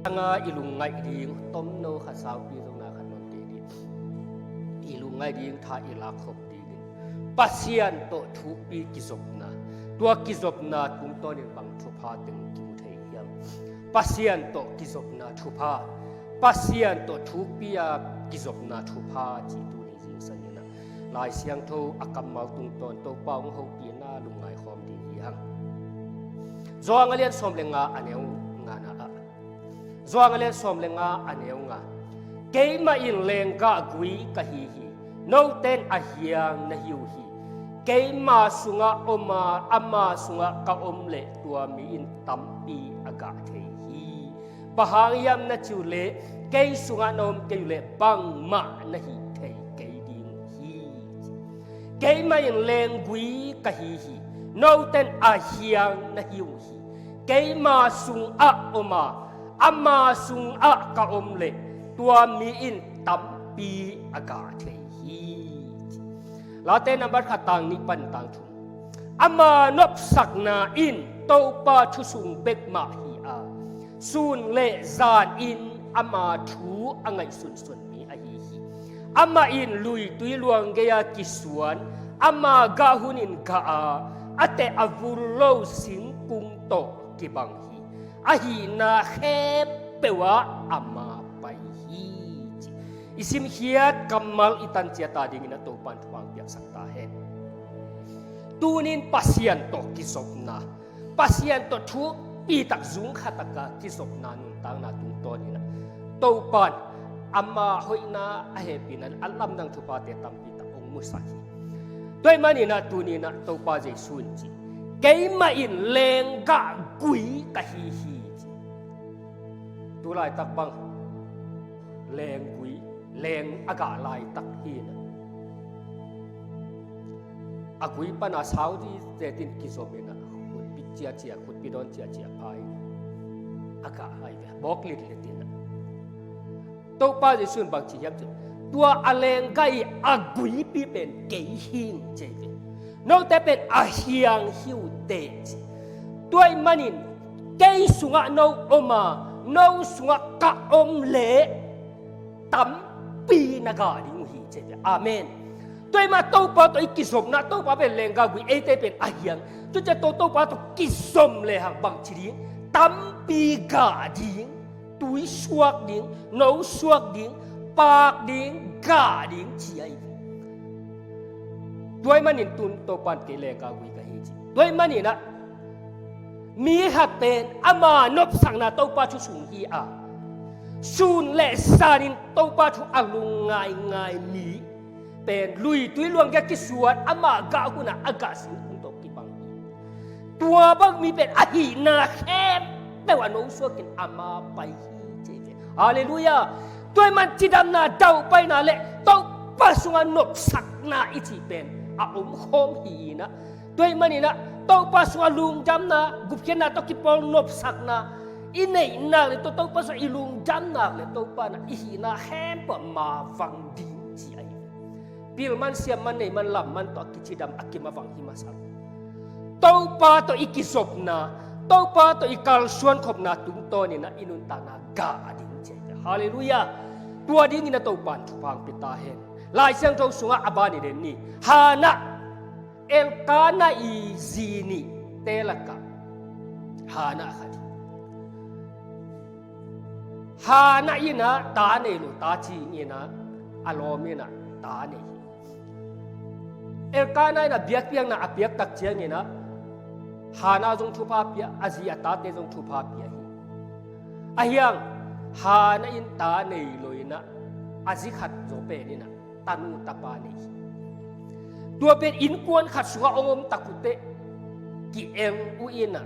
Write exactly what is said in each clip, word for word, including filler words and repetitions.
Tanga i lungngaih ding, tomno khat saupi zong na khat nuam kei ding. I lungngaih ding tha i lak khop dingin Pasian tawh thukpi kizopna, tua kizopna tungtawnin bang thupha teng kimu thei hiam? Pasian tawh kizopna thupha, Pasian tawh thukpi a kizopna thupha ci tuni zingsang in ah Lai Siangtho a kammal tungtawn Topa hong hopihna lungngai khawm ding hi hang. Johan a lian sawm le nga a neu ngana ah, Johan a lian sawm le nga a neu nga, keimah in lenggah gui ka hi hi, note in a hiang na hi uh hi. Keima sungah om a, ama sungah ka om leh tua mi in tampi a gah thei hi. Bang hang hiam na cih uh leh, kei sungah na om kei uh leh bangmah na hih thei kei ding uh hi. Keimah in lenggui ka hi hi, note in a hiang na hi uh hi. Keima sungah om a, ama sungah ka om leh tua mi in tampi a gah thei hi. Late nambat khat tang nih pan tang thum. Ama nopsakna in Topa thu sung bek mah hi a, sun le zanin ama thu a ngaihsunsun mi ahi hi. Amah in luitui luang gei-a kisuan, ama gah hunin gah a, a teh a vul lo singkung tawh kibang hi. A hihna khempeuh ah ama pai hi, ci. I simkhiat kammal i tanciat a dingin a Topan thupha piaksak ta hen. Tunin Pasian tawh kizopna, Pasian tawh thukpi tak zung khat taka kizopna nuntakna tungtawn in ah Topan ama hoihna a hehpihna a lamdang thuphate tampi tak hong musak hi. Tua ahih manin ah tunin ah Topa Jesu in ci, keimah in lenggah gui ka hi hi, ci. Tu laitak bang lenggui, leng a gah laitak hi in ah, a gui pana sau ding zetin kizom in ah, khutpi ciacia, khutpi dawn ciacia pha in ah, a gah hai ve, bawk litlit in ah. Topa Jesu in bang ci hiam cih, tua a lenggah i a guipi pen kei hing, ci ve. Note pen a hiang hi uh teh, ci. Tua ahih manin kei sungah no om a, no sungah ka om leh tampi na gah ding uh hi, ci ve. Amen. Tua ahih manin Topa tawh i kizopna, Topa pen lenggah gui, eite pen a hiang. Tua ciang tawh Topa tawh kizom lehang bang ci ding? Tampi gah ding, tui suak ding, no suak ding, paak ding, gah ding ci ahi. Tua ahih manin tun Topan kei lenggah gui ka hi, ci. Tua ahih manin ah mi khat pen ama nopsakna Topa thu sung hi a, sun le zanin Topa thu a lungngaingai mi pen luitui luang gei-a kisuan, ama gah hunah a gah singkung tawh kibang hi. Tua bang mi pen a hihna khempeuh a no suakin ama pai hi, ci ve. Halleluiah. Tua ahih manin cidamna, dauhpaina le Topa sungah nopsakna i cih pen a om khawm hi in ah, tua ahih manin ah Topa sungah lungdamna, gupkhiatna tawh kipawl nopsakna i neih nak leh, tua Topa sungah i lungdam nak leh, Topa in ah i hihna khempeuh ah mavang ding ci ahi. Pil man, siam man, nei man, lam man tawh a kicidam, a kimavang hi masa lo. Topa tawh i kizopna, Topa tawh i kalsuan khopna tungtawn in ah i nuntakna gah ding ci ahi. Halleluiah. Tua dingin ah Topan thupha hong pia ta hen. Lai Siangtho sungah a ban i den ni. Hannah, Elkanah i zi nihte lakah Hannah khat hi. Hannah in ah ta nei lo, ta cing in ah, a lawm in ah ta nei hi. Elkanah in ah biakpiakna a piak tak ciangin ah Hannah zong thupha pia, a zi a tate zong thupha pia hi. A hiang, Hannah in ta nei lo in ah, a zi khat zaw pen in ah tanu tapa nei hi. Tua pen innkuan khat sungah hong om tak uh teh ki-eng uh in ah,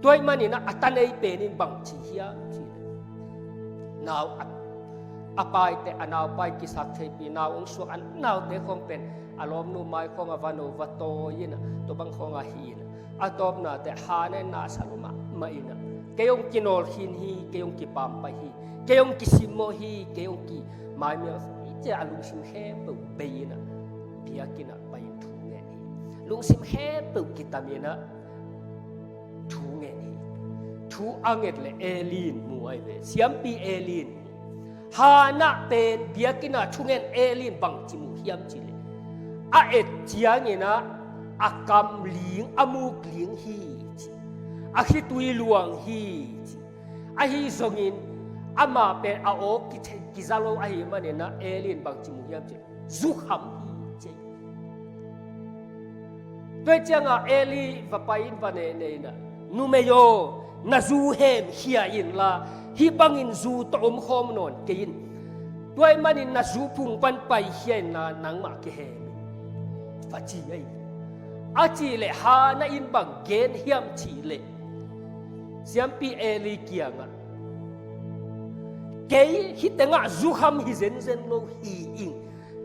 tua ahih manin ah a ta nei pen in bang ci hiam cih leh, nau a, a paite, a naupai kisak theipi, nau hong suak a naute khawng pen a lawmnu mai khawng a va no va tawi in ah, tua bang khawng a hi in ah, a tawpna teh Hannah in na sa lua mahmah in ah, kei hong kinawl khin hi, kei hong kipampai hi, kei hong kisimmawh hi, kei hong kimaimial hi, ci a lungsim khempeuh bei in ah, biakinn ah pai in thu ngen hi. Lungsim khempeuh kitam in ah thu ngen hi. Thu a nget le Eli in mu ahi ve. Siampi Eli in mu. Hannah pen biakinn ah thungen Eli in bangci mu hiam cih leh, a et ciangin ah a kam ling, a muk ling hi ci. A khitui luang hi ci. Ahi zongin amah pen a aw kithe-, kiza lo ahih manin ah Eli in bangci mu hiam cih leh, zukham hi ci. Tua ciangah Eli va pai in va nehneh in ah, "Numei aw, na zu hemkhia inla, hih bangin zu tawh omkhawm nawn kei in. Tua ahih manin na zu phung pan paikhia inla, nangmah kihem in," va ci ahi. A cih leh Hannah in bang gen hiam cih leh, Siampi Eli kiangah, "Kei hih tengah zukham hi zenzen lo hi ing.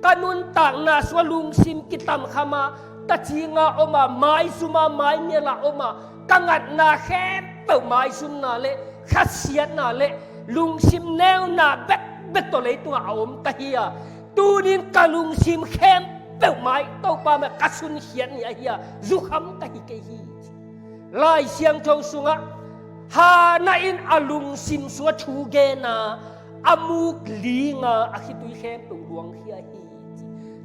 Ka nuntakna sungah lungsim kitamkham a, ka cinga om a, maizum a, maimial a om a, ka ngatna khempeuh maizumna le khasiatna le lungsim neuna bekbek tawh leitungah a om ka hi a, tunin ka lungsim khempeuh mai Topa mai ka sunkhiat ni ahi a, zukham ka hi kei hi," ci. Lai Siangtho sungah Hannah in a lungsim sungah thu gen a, a muk ling a, a khitui khempeuh luangkhia hi ci.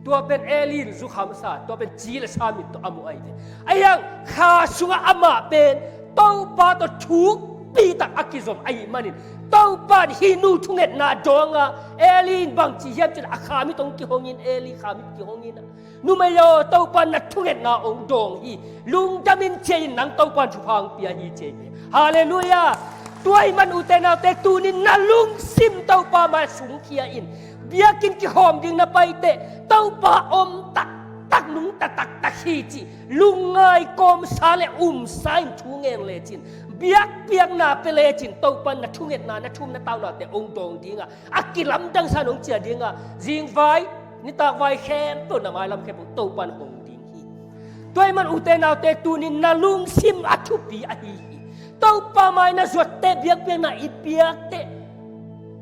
Tua pen Eli in zukhamsa, tua pen ci le sa mit tawh a mu ahi ve. Ahi hang kha sungah amah pen Topa tawh thukpi tak a kizom ahih manin, Topa in hih nu thungetna dawng a, Eli in bangci hiam cih leh a kha mit hong kihong in, Eli kha mit kihong in ah, "Numei aw, Topa in na thungetna hong dawng hi. Lungdam in," ci-in, "Nang Topa in thupha hong pia hi," ci hi. Halleluiah. Tua ahih man ute naute, tunin na lungsim Topa mai sungkhia in. Biakinn kihawm ding na pai teh, Topa om taktak, nungta taktak hi cih lungngai kawmsa le umsa in thu ngen lecin, biakpiakna pia lecin, Topa in na thungetna, na thum na taunate hong dawng ding a, a kilamdangsa in hong ciah ding a, zingvai nitakvai khempeuh, na mailam khempeuh Topa in hong ding hi. Tua ahih man ute naute, tunin na lungsim a thupi ahi hi. Topa mai na zuat teh, biakpiakna i piak teh,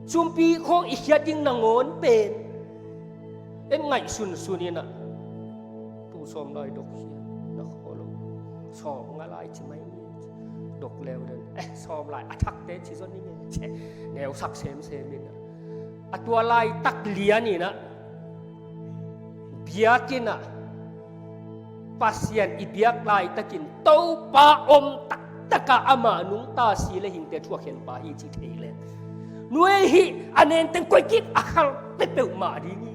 sumpi khawng i khiat ding nangawn pen, en ngaihsunsun in ah, "Tu sawm lai dok hi, na khaw lo, sawmnga lai ci mai ni," dok leu den, "Eh, sawm lai a thakte ci zon ni nge," neusak semsem in ah, a tua laitak lian in ah, biakinn ah Pasian i biak laitakin Topa om taktak a, ama nungta si le hingte thu a khenpa hi cih thei leng, nuai hih a nenteng koih kik a khal peuhmah ding hi.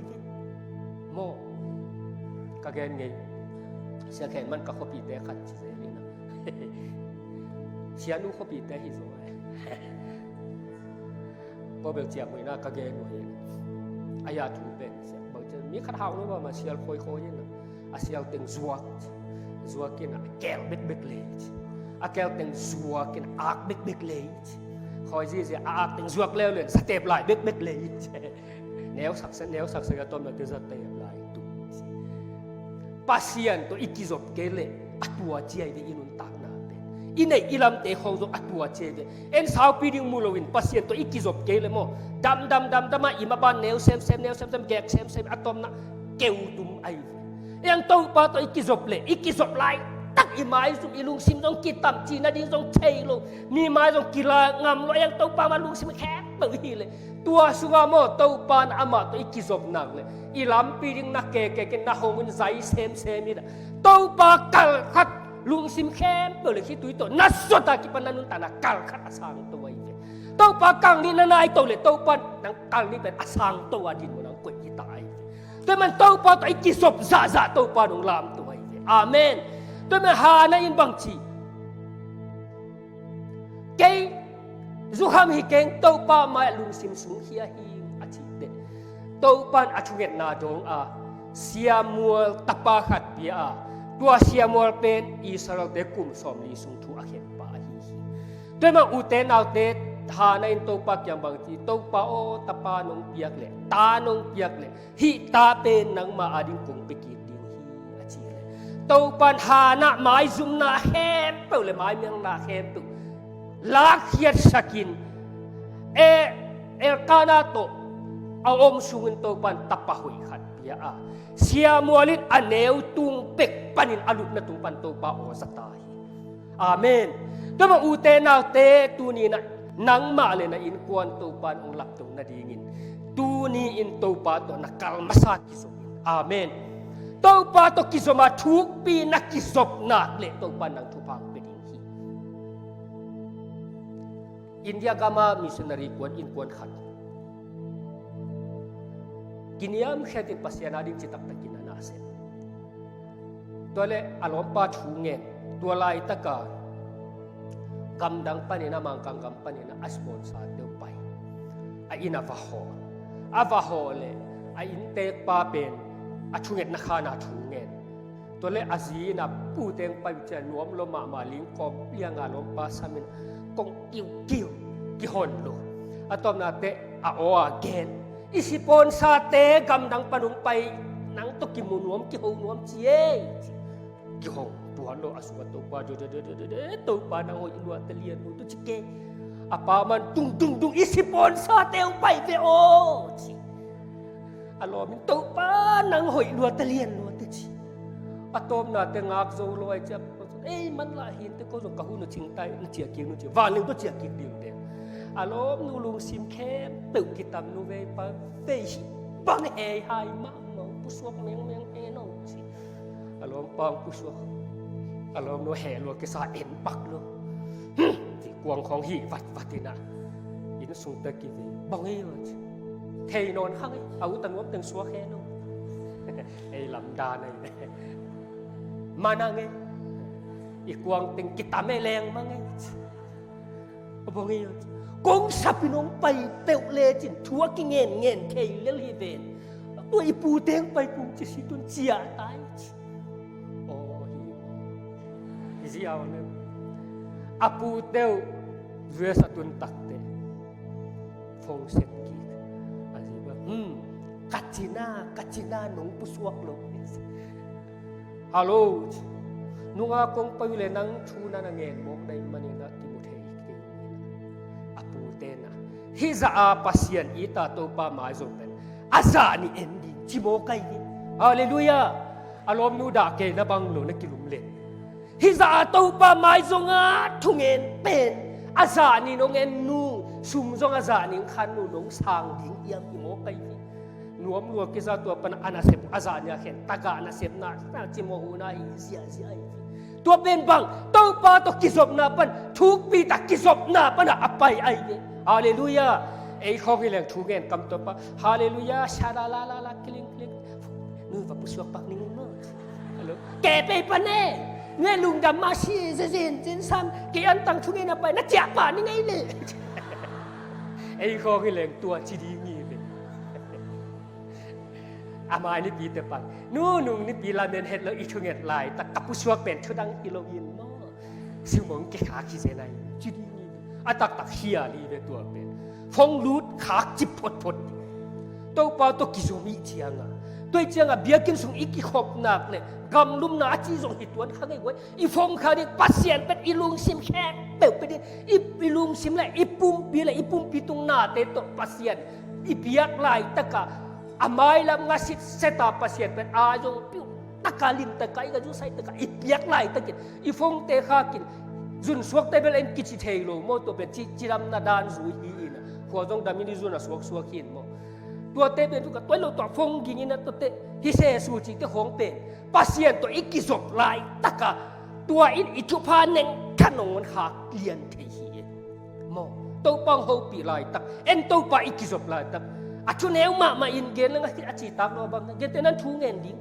Maw, ka gen ngei. Sia Khen Man ka khuapite khat ci zel in ah, Sianu khuapite hi zaw e. Ko bel ciah muina ka gen uh hi. A ya thu pen, bang ciah, mi khat hau lo mah, sial khawikhawi in ah, a sial teng zuak, zuak in ah a kel bekbek lei, a kel teng zuak in ah ak bekbek lei, khawi zizi a ak teng zuak leuleu in satep lai bekbek lei. Neu saksa, neu saksa ka tom na te zatep lai tu. Pasian tawh i kizop kei leh a tua ciai ve i nuntakna pen. I neih i lamte khawng zong a tua ciai ve. En saupi ding mu loin Pasian tawh i kizop kei leh maw, dam dam dam dam a, i maban neu semsem, neu semsem, gek semsem, a tomna keu tum ahi ve. Ei ang Topa tawh i kizop leh, i kizop laitak i maizum, i lungsim zong kitam, cihna ding zong thei lo, mi mai zong kila ngam lo, ei ang Topa mah lungsim khempeuh hi leh, tua sungah maw, Topa in amah tawh i kizop nak leh, i lampi ding na kekek in, na hong in, zai semsem in ah, Topa kal khat lungsim khempeuh le khitui tawh na zuat a kipan na nuntakna kal khat a sangto ahi ve. Topa kal nih na naito leh, Topa in nang kal nih pen a sangto a din maw nang koih hi ta ahi ve. Tua man Topa tawh i kizop zahzah Topa in hong lamto ahi ve. Amen. Tua man Hannah in bang ci? Kei zukham hi keng, Topa mai-ah lungsim sungkhia hi, a cih teh, Topa in a thungetna dawng a, Samuel tapa khat pia a, tua Samuel pen Israelte kum sawmli sung thu a khenpa ahi hi. Tua mah ute naute, Hannah in Topa kiang bang ci? Topa aw, tapa nong piak leh, ta nong piak leh, hih ta pen nangma ading kong pia kik ding hi, a ci leh, Topa in Hannah maizumna khempeuh le maimialna khempeuh lakkhiatsak in, e, Elkanah tawh a om sungin Topa in tapa hoih khat pia a, Samuel in a neu tung pek panin a lupna tung pan Topa aw za ta hi. Amen. Tua mah ute naute, tuni-in ah nangmah le na innkuan Topa in hong lapto nadingin tuni-in Topa tawh na kal masa kizom in. Amen. Topa tawh kizom a thukpi na kizop nak leh Topa in nang thupha hong pia ding hi. India gam ah missionary kuan, innkuan khat kiniamkhiatin Pasian ading citak takin a na sem. Tua leh a lawmpa thu ngen, tua laitak a gamdang panin, a Mangkang gam panin a sponsor te uh pai. A inn a va hawh. A va hawh leh a inntekpa pen a thungetna khan a thu ngen. Tua leh a zi in a pute hong pai uh ciang nuam lua mahmah, lingkawm liang a lawmpa sam in kong kiukiu, kihon lo. A tawpna teh a aw a gen, "I sponsor te gamdang pan hong pai, nang tawh kimu nuam, kiho nuam ci ei," ci. Kihong tuan lo, a sungah Topa, "Topa nang hoih lua ta lian lo," tu ci kei. A pa man, "Dung, dung, dung, i sponsor te hong pai ve aw," ci. A lawm in, "Topa nang hoih lua ta lian lo," te ci. A tawpna teh ngak zo lo ai ciang, "Ei, man lah hi inteh, ko zong ka hun uh cingtai, na ciah kik nu," ci. Vanleng tawh ciah kik ding te. A lawmnu lungsim khempeuh kitam nu vei pa vei hi, bang hei hai mahmah, pusuak mengmeng hen aw ci. A lawmpa hong pusuak. A lawmnu heh lua kisa, en pak lo. "Hmm," ci, kuang khawng hih vatvat in a inn sung teh kivei. "Bang ei aw?" ci. "Thei nawn kha ngei, a ut a nuam teng suak hen aw." Ei lamdan ei. "Mana ngei, i kuang teng kitam ei leng ma ngei." "Bang ei aw?" "Kong sap in hong pai peuh lecin thu a kingen ngen thei lel hi ven. Tua i pute hong pai kung ci si tun ciah tai," ci. Aw, hi. Hi ziau ne. A pute uh U S a tun tak teh phone sep kik. A zi bang, "Hmm, ka cina, ka cina nong pusuak lo." "Hello, nunga kong pai uh leh nang thu na na ngen mawk na hih manin a kimu thei kei," a pute na. Hih zah a Pasian it a Topa maizong pen a zah nih en ding ci mawk ai hi. Halleluiah. A lawmnu dah kei na bang lo na kilumlet. Hih zah a Topa maizong a thungen pen a zah nih nong en nu, sum zong a zah nih khan nu nong sang ding hiam hi mawk ai hi. Nuam lua kisa, tua pan a nasep a zah nih a khen tagah nasepna na cimawh uh na hi ziahziah ai hi. Tua pen bang, Topa tawh kizopna pan, thukpi tak kizopna pan a pai ai hi. Halleluiah. Ei khawng hi leng thu ngen kam Topa. Halleluiah. Sha la la la la, kiling kiling. Nu va pusuak pak ning maw. Hello. Kei pei pan e. Nge lungdam mah si, zezin zin sam. Kei an tang thu ngen a pai, na ciah pah ning ei le. Ei khawng hi leng tua ci ding hi ve. A mai nipi te pan, nu nung nipi lamen het lo, i thunget laitak ka pusuak pen thudang hi lo in maw. Siumong ke khak hi zen ai. Ci ding hi. A taktak hi a li ve tua pen. Phone lut khak cip photphot. Topa tawh kizom i cianga, tua i cianga biakinn sung i kikhop nak le gamlumna a ci zong hi tuan kha ngei guai. I phone kha ding Pasian pen i lungsim khempeuh pe ding. I, i lungsim le i pumpi le i pumpi tung nate tawh Pasian i biak laitaka a mailam nga sitset a Pasian pen a zong piu taka limtaka i ka zusai taka i biak laitakin i phone te khakin zun suakte bel en kici thei lo maw, tua pen ci, cidamna dan zui hi ina. Khua zong damin i zun a suaksuak hi in maw. Tuate pen tu ka tuai lo tua phone ging ina tuate hi sesu cite khawng pen Pasian tawh i kizop laitaka tua in i thupha neng khat nong on khak lian thei hi e. Maw, Topa hong hopih laitak, en Topa i kizop laitak. A thuneu mahmah in gen leng a ci tak lo bang, gente nan thu ngen ding.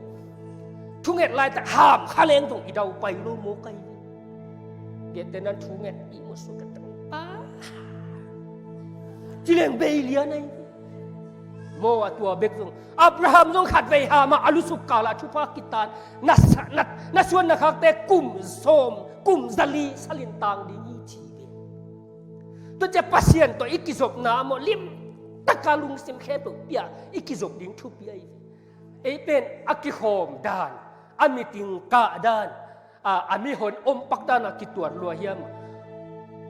Thunget laitak ham kha leng zong i dau pai lo maw kai. Gente nan thu ngen i maw suak ka tang pa. Ci leng bei lian ai. Maw, a tua bek zong Abraham zong khatvei ham a a lusuk kala thupha kitan na sa, na, na suan na khakte kum sawm, kum zali salin tang ding hi ci ve. Tua cia Pasian tawh i kizopna maw limtaka lungsim khempeuh pia i kizop ding thupi ai ve. Ei pen a kikhawm dan, a meeting kah dan, a, a mihon om pak dan a kituat lua hiam?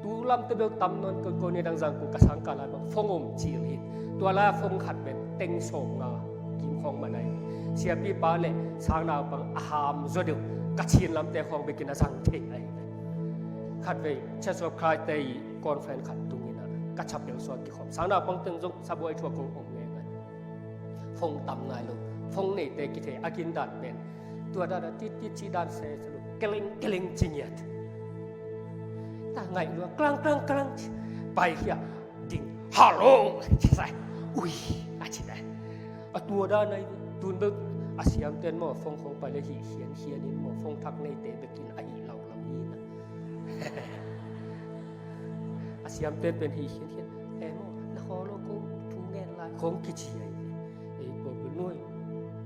Tu lamte bel tam nawn ko, ko ni dang zang ko ka sang ka lai bang phone om cil hi. Tua lai phone khat pen teng sawm nga kim khawng man ai. Siapipa le sang naupang a ham zaw deuh ka Chin lamte khawng bekin a zang thei ai. Khatvei Church of Christ te i conference khat tungin ah ka chapel sung ah kikhawm. Sang naupang teng zong sabuai thu a ko om ngeingai. Phone tam ngai lo. Phone neite kithei a gindan pen tua dan a tit tit ci dan se se lo. Keleng keleng ci ngiat. Ta ngai lua klang klang klang ci. Pai hia ding. Hello ci sai. Ui a ci dai. A tua dan a i tun bek a siamten maw phone khong pai le hih hian hian in maw phone thak neite bekin a hih lo lo hi na. A siamte pen hih hian hian. He maw na khaw lo ko thu ngen lai khong kici ai. Ei ko bel nuai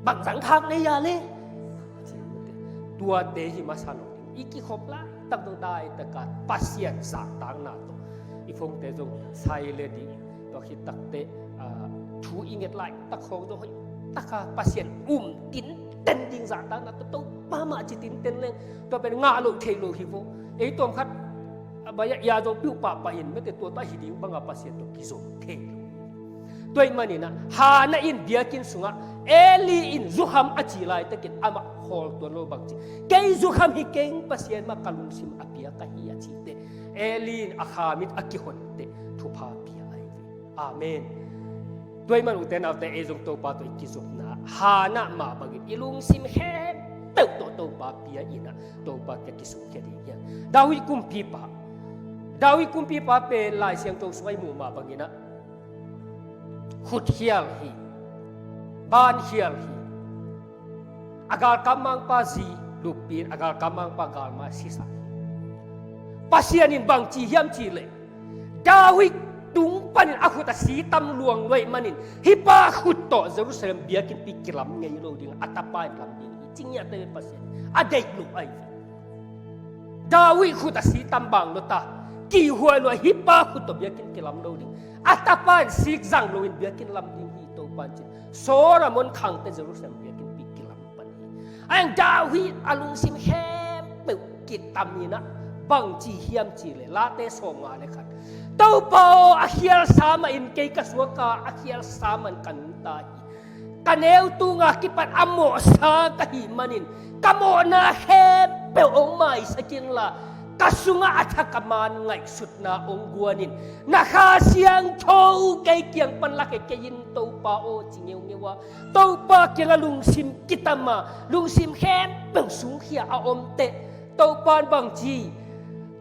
bang zang khak nei a le. Tuate hi masa lo ding i kikhop lai tak dong dai taka Pasian zahtakna tawh i phone te zong silent ding. Tua khit takte thu i nget lai tak khong zong hoih taka Pasian um tinten ding zahtakna tawh Topa mah ci tinten leng tua pen ngah loh thei lo hi vo. Ei tawm khat a bai a ia zong piu pahpah in mete tua ta hi ding banga Pasian tawh kizom thei lo. Tua ih maninah Hana in biakinn sungah Eli in zuham a ci laitakin amah khawl tuan lo bang ci kei zuham hi keng Pasian mah ka lungsim a pia ka hi a cite Eli in a khamit a kihonte thupha pia ahi ve. Amen. Tua ih man ute naute ei zong Topa tawh i kizopna Hana mah bangin i lungsim khempeuh tawh Topa pia inah Topa kia kisungkhia ding hian. David kumpipa David kumpipa pen Lai Siangtho sungah i muh mah banginah khutkhial hi, bankhial hi. A galkap mangpa zi lupin a galkap mangpa galmai sisa hi. Pasian in bangci hiam cihleh David tung panin a khut a si tam luang luai manin hih pa khut tawh Jerusalem biakinnpi kilam ngei lo ding a tapa in lam ding hi. Cingiate Pasian a deih lo ahi. David khut a si tam bang lo ta kihhuai lo hih pa khut tawh biakinn kilam lo ding a tapa in sik zang loin biakinn lam ding hi Topa in cin Solomon khangte Jerusalem biakinnpi kilam pan hi. A eng David a lungsim khempeuh kitam inah bangci hiam cihleh Late sawmnga le khat Topa aw a khial sa mah in kei ka suaka a khial sa man ka nunta hi. Ka neu tunga kipan a mawhsa ka hih manin ka mawhna khempeuh hong maisak inla ka sungah a thak a man ngaihsutna hong guanin na Kha Siangtho kei kiang pan lak e kei in Topa aw ci ngeungeu a Topa kiangah lungsim kitam a lungsim khempeuh sungkhia a omteh Topa in bangci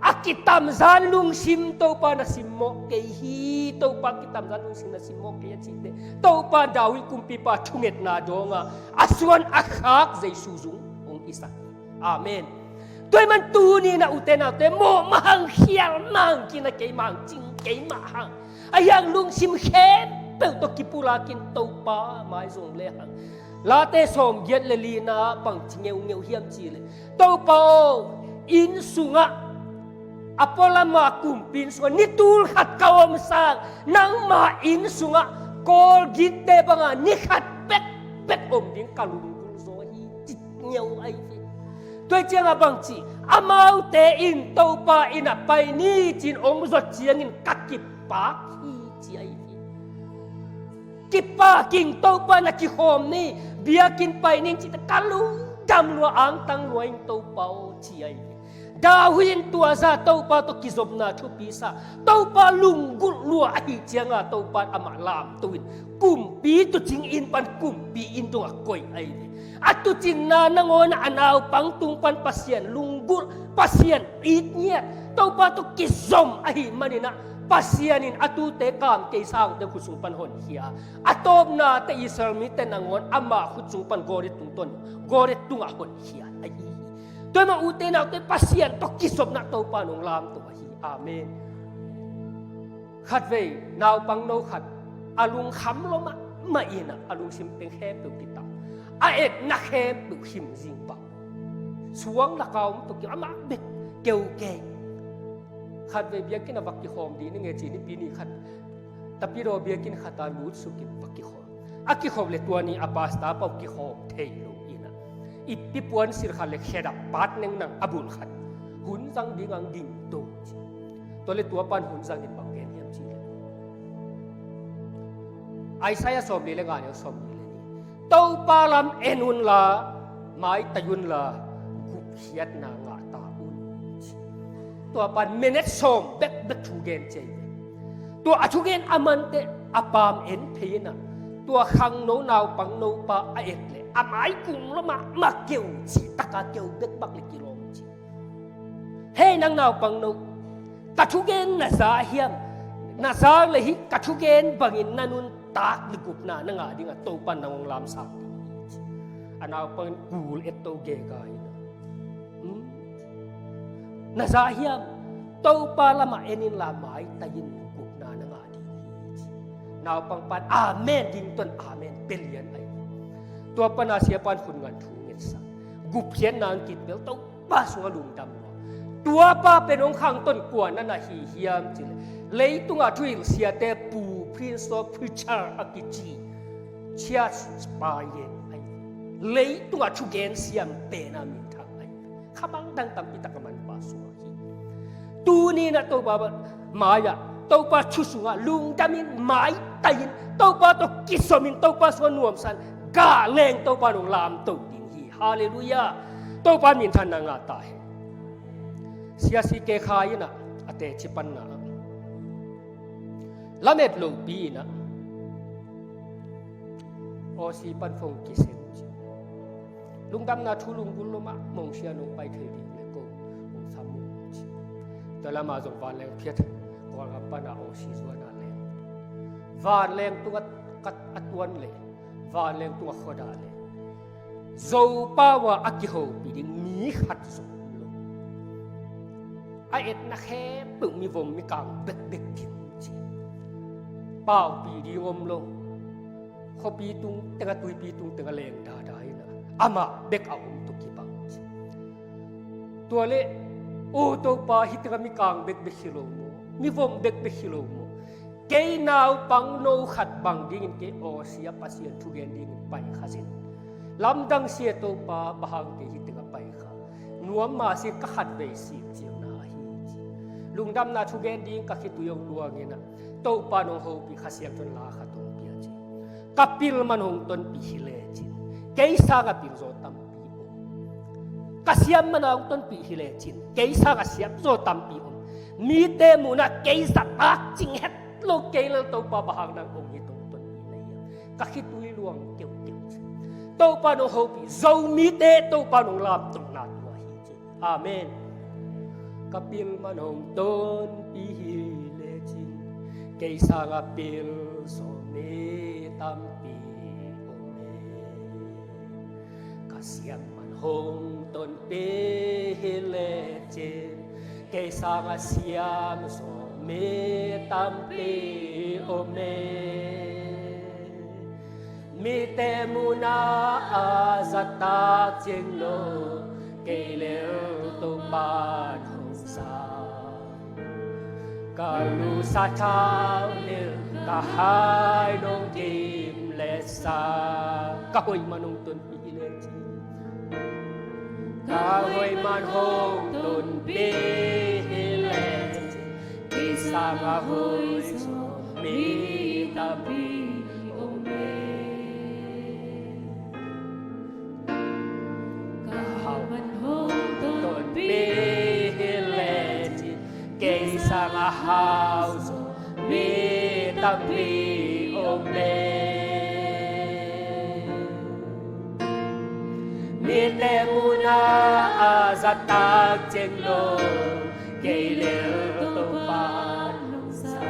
a kitamzan lungsim Topa na simmawh kei hi. Topa kitamzan lungsim na simmawh kei a cihte Topa David kumpipa thungetna dawnga a suan a khak Jesu zung hong i sak hi. Amen. Tua ih man tuni na ute naute mawh mahang khial mahang kina kei mahang cing kei mahang a hiang lungsim khempeuh tawh kipulakin Topa mai zong lehang Late sawmgiat le lina bangci ngeungeu hiam cihleh Topa aw inn sungah a pualama kumpi inn sungah ni tul khat ka om sang nangma inn sungah kawlgitte banga ni khat bekbek om ding ka lunggulh zaw hi ci ngeu ahi ve. Tua ih ciangah bangci amaute in Topa inn ah pai ni ci-in hong zot ciangin ka kipak hi ci ahi ve. Kipak ing Topa na kikhawm ni biakinn pai ning cihte ka lungdam lua angtang lua ing Topa aw ci ahi ve. David in tua za Topa tawh kizopna thupi sa Topa lunggulh lua ahi cianga Topa in amah lamto in kumpi tucing inn pan kumpi inn dongah koih ahi ve. A tucinna nangawn a naupang tung pan Pasian lunggulh Pasian it ngiat Topa tawh kizom ahi maninah Pasian in a tute kam kei sangte khut sung pan honkhia a tawpnate Israel mite nangawn ama khut sung pan Goliat tungtawn Goliat tungah honkhia ahi hi. Tua mah ute naute Pasian tawh kizopna Topa nong lamto ahi. Amen. Khatvei naupang no khat a lungkham lo mahmah inah a lungsim teng khempeuh kitam a etna khempeuh him zing bang suang laka om tokim amah bek keukei. Khatvei biakinn a vak kikhawm dih ni nge ci nipi ni khat tapidaw biakinn khata lut sukin vak kikhawm a kikhop le tua ni a pasta pau kikhawm thei lo inah i pipuan sir khat le khedap pat nengnang a bul khat hun zang ding ang ding to ci. Tua le tua pan hun zangin bang gen hiam ci le Isaiah sawmli le nga neu sawmli le ni Topa lam en unla maitai unla gupkhiatna ngah ta un ci. Tua pan minute sawm bekbek thu gen ci hi. Tua a thugen a manteh a paam en phei in ah, tua khangno naupangno pa a et leh a mai kung lua mahmah, keu cih taka keu bek bak leh kilawm ci. Hei nang naupangno, ka thugen na za hiam? Na za leh hih ka thugen bangin na nuntak leh gupna na ngah ding a, Topa nang hong lamsang ding hi ci. A naupang in kul et to gega in ah, hmm? Na za hiam? Topa lamah en inla maitai in, gupna na ngah ding hi ci. Naupang pan amen ding tuan amen pia lian ahi. Tua pana siapan hun ngan thu ngetsak, gupkhiatna ang kit bel Topa sungah lungdam lua. Tua pa pen hong khangton kua na na hi hiam cih leh, leitungah thuhilh siate pu, prince of preacher a kici Church pa hi ve. Leitungah thugen siam pen a minthang ahi. Kha bang dang tampi tak a manpa sungah hi. Tuni in ah Topa mai-ah, Topa thu sungah lungdam in, maitai in, Topa tawh kizom in, Topa sungah nuamsa in gah leng Topa in hong lamto ding hi. Halleluiah. Topa minthanna ngah ta hen. Sia C K Khai in ah a teci panna ah, lamet lopi in ah Aussie pan phone kisen ci. Lungdamna thu lunggulh lua mahmah, sia nong pai thei ding leh ko hong sam un ci. Tua lamah zong vanleng phiat, Kawlgam pana Aussie zuan a leng, vanleng tungah a tuan leh, vanleng tungah khuadah leh Zopau ah a kihopih ding mi khat zong om lo. A etna khempeuh mivom mikang bekbek kim ci. Paupih ding om lo. Khuapi tung tengah, tuipi tung tengah leng dada in ah, amah bek a om tawh kibang ci. Tua leh, aw Topa, hih tengah mikang bekbek hi lo maw? Mivom bekbek hi lo maw? Kei naupangno khat bang dingin kei Aussie ah Pasian thugen dingin pai kha zen. Lamdang sia Topa, bang hang kei hih tengah pai kha? Nuam mah sia, ka khatvei sik ciang na hi ci. Lungdamna thugen ding ka khitui hong luang in ah, Topa nong hopih, Kha Siangtho in la khat hong pia ci. Ka pil man hong tonpih hi lecin, kei sangah pil zaw tampi om. Ka siam man hong tonpih hi lecin, kei sangah siam zaw tampi om. Mite munah kei zahtak cing het lo kei lel, Topa bang hang nang hong hi tong tonpih na hiam? Ka khitui luang keukeu ci. Topa nong hopih Zomite Topa nong lamtohna tua hi ci. Amen. Ka pil man hong tonpih hi lecin, kei sangah pil zaw mi tampi om e. Ka siam man hong tonpih hi lecin, kei sangah siam zaw mi tampi om e. Mite munah a zahtak cing lo, kei lel Topa in hong sa. Ka lusa thau nil, ka hai nong dim leh sa. Ka hoih man hong tonpih hi lecin, ka hoih man hong tonpih hi lecin, kei sangah hoih zaw mi tampi om e. Ka hau man hong tonpih hi lecin, kei sangah hau zaw mi tampi om e. Mite munah a zahtak cing lo, kei lel Topa in hong sa.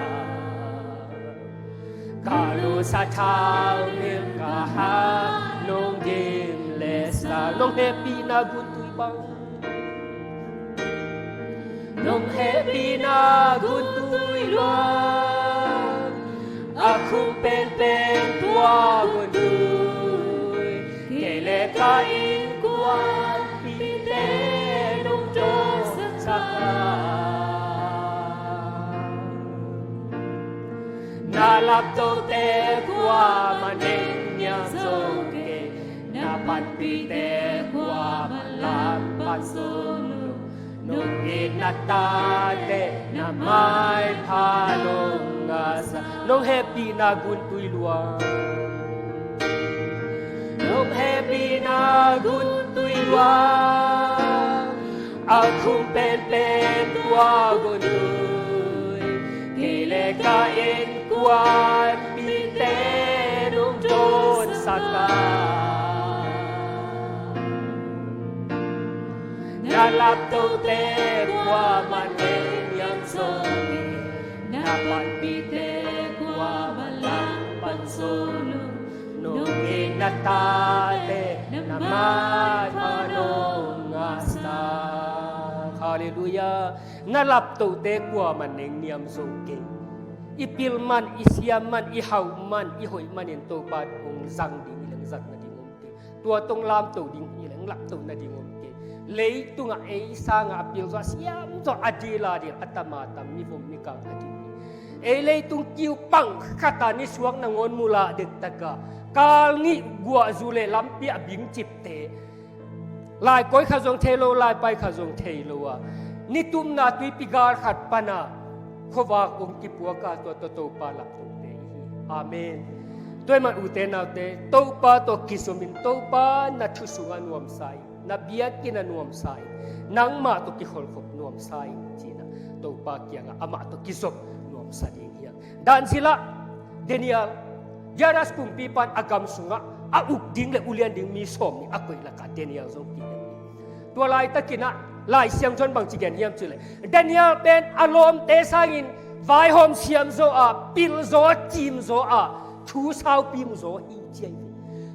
Ka lusa thau nil, ka hai nong dim leh sa. Nong hehpihna guntui bang, nong hehpihna guntui luang, a khum penpen tua guntui, kei leh ka innkuanpihte nong tawlsak a, na laptohte kuamah neng niang zo kei, na panpihte kuamah lam pan zo lo. Nong itna tate na maipha nong ngahsak. Nong hehpihna guntui luang, nong hehpihna guntui luang, A khum penpen kua gon lui, kei le ka innkuanpihte nong dawnsak a, na laptote kuamah neng niam zo kei, na panpihte kuamah langpang zo lo, nong it na tate na maipha nong ngahsak. Halleluiah. Na laptote kuamah neng niam zo kei. I pil man, i siam man, i hauh man, i hoih manin Topa hong zang ding hi leng zatna ding om kei. Tua tawh lamto ding hi leng lapto nading om kei. Leitungah ei sangah a pil zaw, a siam zaw, a dil a dil, a tam a tam, mi vom mi kang a dil hi. Ei leitung kiu pang khat a nisuak nangawn mu lah dektak a, kal nih guahzu le lampi a bingcipte, lai koi khat zong thei lo, lai pai khat zong thei lo a, ni tumna tuipi gal khat pan a khuavak hong kipuak a, tua tawh Topa laptote i hi. Amen. Tua ahih man ute naute, Topa tawh kizomin, Topa na thu sungah nuamsa in, na biakinn ah nuamsa in, nangmah tawh kikholhkhop nuamsa in, ci-in ah Topa kiangah amah tawh kizop nuamsa ding hi hang. Dan zila, Daniel, Darius kumpipa in a gam sungah a uk ding le ulian ding mi sawm nih a koih lakah Daniel zong kidem hi. Tua laitakin ah Lai Siangtho in bangci gen hiam cih leh, Daniel pen a lawmte sangin vaihawm siam zaw a, pil zaw, cim zaw a, thu saupi mu zaw hi, ci ahi ve.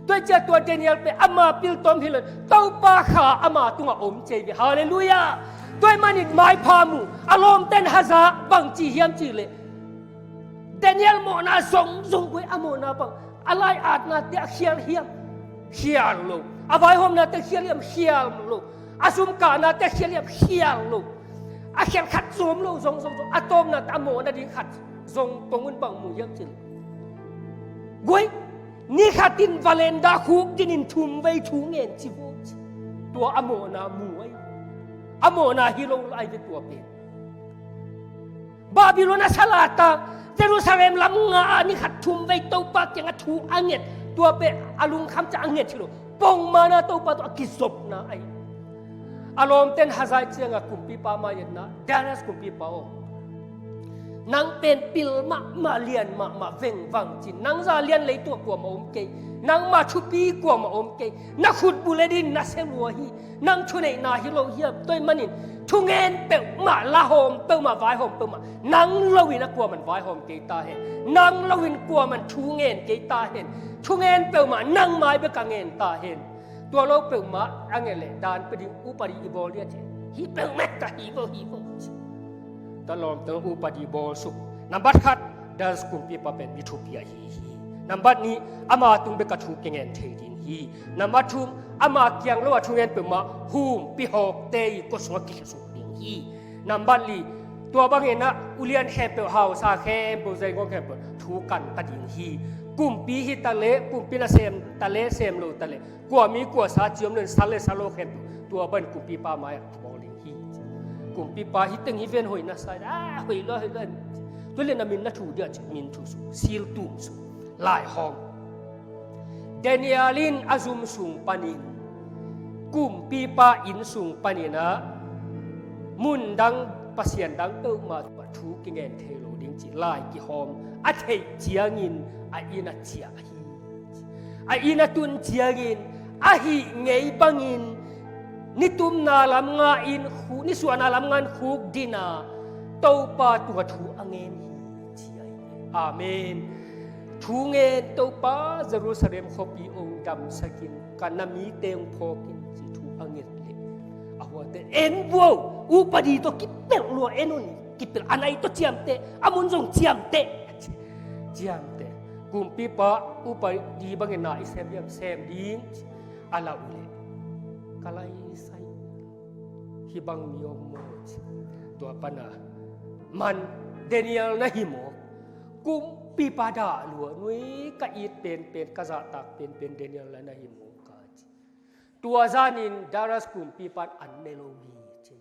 Tua hi ciang tua Daniel pen ama pil tawm hi lo in, Topa kha ama tungah om, ci ahi ve. Halleluiah. Tua ahih manin maipha mu, a lawmte in haza, bangci hiam cih leh, Daniel mawhna zongzong guai, a mawhna bang, a lai-atnate a khial hiam? Khial lo. A vaihawmnate a khial hiam? Khial lo. A sumkahnate a khial hiam? Khial lo. A khial khat zong om lo, zongzong zong. A tawpnate a mawhna ding khat zong tong un, bang mu hiam cih leh, guai, ni khat in valenda khukdin in thumvei thu ngen ci vo, ci. Tua a mawhna mu ahi. A mawhna hi lo lai ve tua pen. Babylon a sal a tang, Jerusalem lam nga ah ni khat thumvei Topa kiangah thu a nget, tua pen a lungkham ciang a nget hi lo. Pongmana Topa tawh a kizopna ahi. A lawmte in haza ih ciangah kumpipa mai-ah, Darius kumpipa aw, nang pen pil mahmah, lian mahmah, vengvang ci-in, nang za lian leitungah kuamah om kei, nangma thupi kuamah om kei, na khutbul et in na se lua hi. Nang thuneihna hi lo hiam? Tua ahih manin thungen peuhmah, lahawm peuhmah, vaihawm peuhmah, nang loin a kuaman vaihawm kei ta hen. Nang loin kuaman thu ngen kei ta hen. Thungen peuhmah nang mai bek a ngen ta hen. Tua lo peuhmah a nget leh dan pia ding, upadi i bawl ding a ci. Hih peuhmah ka hi vo, hi vo. Tua lawmte upadi bawl suk. Nambat khat, Darius kumpipa pen mi thupi ahi hi. Nambat nih, ama tung bek a thu kingen thei ding hi. Nambat thum, ama kiang lo a thungen peuhmah humpihawkte ii kua sungah kikhia suk ding hi. Nambat li, tua bangin ah ulian khempeuh, hausa khempeuh, zeingawng khempeuh thu kan ta ding hi. Kumpi hi ta leh, kumpi nasem ta leh, sem lo ta leh, kua mi kua sa ci om lo in, sa le sa lo khempeuh tua bangin kumpipa mai-ah bawl ding hi. Kumpipa, hih teng hi ven, hoih na sa in, ah, hoih lua, hoih lua. Tua leh na min na thu ding a ci, min thu suk, sil tum suk, laihawm. Daniel in a zum sung panin, kumpipa inn sung panin ah, mun dang, pasian dang peuhmah tungah thu kingen thei lo ding ci, lai kihawm a theih ciangin a inn ah ciah hi. A inn a tun ciangin a hih ngei bangin, ni tumna lam nga in khu-, ni suahna lam nga in khukdin a, Topa tungah thu a ngen hi, ci ahi. Amen. Thu ngen, Topa, Jerusalem khuapi hong damsak in, ka na mite hong phawk in, ci thu a nget leh, a huate, en buau, upadi tawh kipelh lua, en un, kipelh, a nai tawh ciamteh, a mun zong ciamteh. Ciamteh. Kumpipa, upadi bangin na i sem hiam? Sem ding. A lauh leh, ka lai sai, hih bang mi om maw, ci. Tua pan a, man, Daniel na hi maw? Kumpipa dah lua, nui, ka it penpen, ka zahtak penpen Daniel na hi maw, ka ci. Tua zanin Darius kumpipa in an ne lo hi, ci.